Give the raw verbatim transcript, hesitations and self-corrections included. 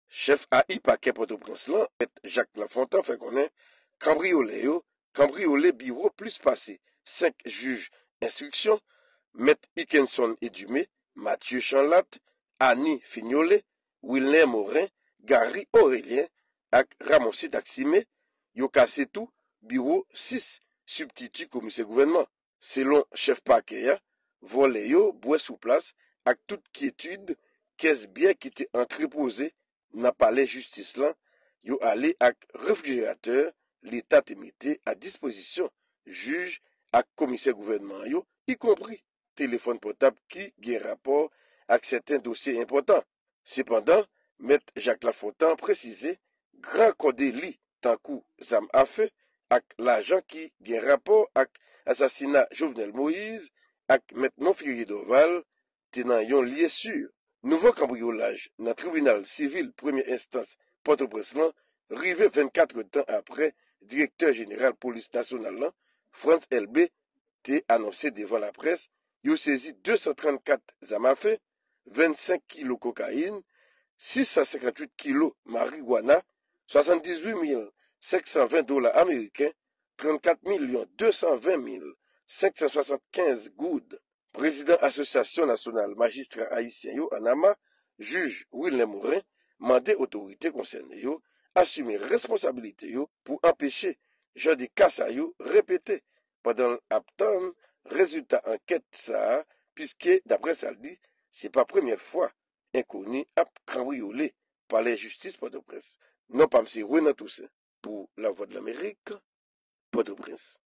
Chèf A I pakè Pòtoprens lan, Mèt Jacques Lafontant, fè konnen kanbriyolè yo kanbriyole biwo plis pase senk jij enstriksyon, Mèt Ikenson Edumé, Mathieu Chanlat, Annie Fignolé, Wilner Morin, Gary Orélien ak Ramoncy Taximé, yo kase tou biwo sis sibtiti komisè gouvènman. Selon chèf pakè a, vòlè yo bwè sou plas ak tout kyetid kès byè ki te antrepoze nan palè jistis lan, yo ale ak refrijeratè Leta te mete a dispozisyon jij ak komisè gouvènman yo, ikonpri telefòn pòtab ki gen rapò ak sèten dosye enpòtan. Sepandan, Mèt Jacques Lafontant presize gran kò deli tankou zam afe ak lajan ki gen rapò ak asasina Jovenel Moïse ak Mèt Monferrier Dorval te nan yon lye si. Nouvo kanbriyolaj nan tribinal sivil premyè enstans Pòtoprens lan rive vennkat tan apre direktè jeneral polis nasyonal lan, Frantz Elbé, te anonse devan laprès yo sezi de san trannkat zam afe, vennsenk kilo kokayin, sis san senkantuit kilo marigwana, swasanndizuit mil senk san ven dola ameriken, trannkat milyon de san ven mil senk san swasannkenz goud. Prezidan Asosyasyon Nasyonal Majistra Ayisyen yo, ANAMA, jij Wilner Morin, mande otorite konsène yo asime responsabilite yo pou anpeche jan de ka sa yo repete pandan l ap tann rezilta ankèt sa a, piske, daprè sa l di, se pa premyè fwa enkoni ap kanbriyole palè jistis Pòtoprens. Non pa m se Renan Toussaint pou Lavwadlamerik, Pòtoprens.